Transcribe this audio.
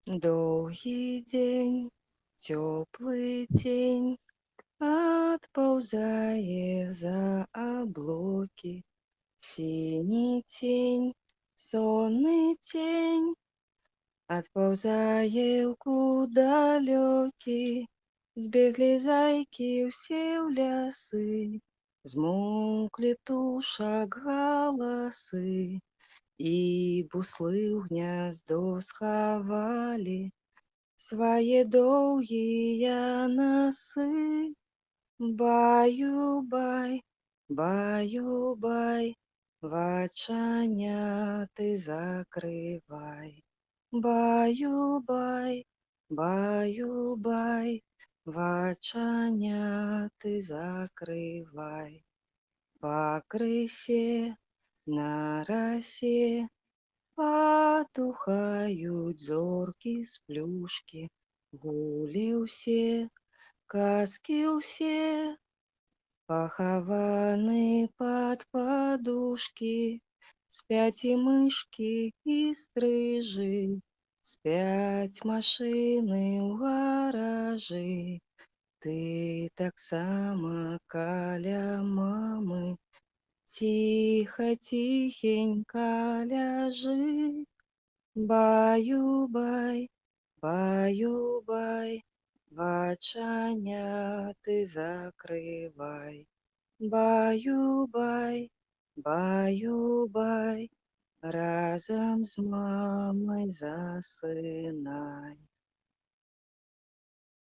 Доўгі дзень, цёплы дзень адпаўзае за аблокі. Сіні цень, сонны цень адпаўзае ў кут далёкі. Збеглі зайкі ўсе ў лясы, змоўклі птушак галасы, і буслы ў гняздо схавалі свае доўгія насы. Баю-бай, баю-бай, вачаняты закрывай. Баю-бай, баю-бай, вачаняты закрывай. Пакрысе на расе патухаюць зоркі сплюшкі, гулі ўсе, казкі ўсе пахаваны пад падушкі, спяць і мышкі, і стрыжы, спяць машыны ў гаражы. Ты таксама каля мамы ціха, ціхенька ляжы. Баю-бай, баю-бай, вачаняты закрывай. Баю-бай, баю-бай, разам з мамай засынай.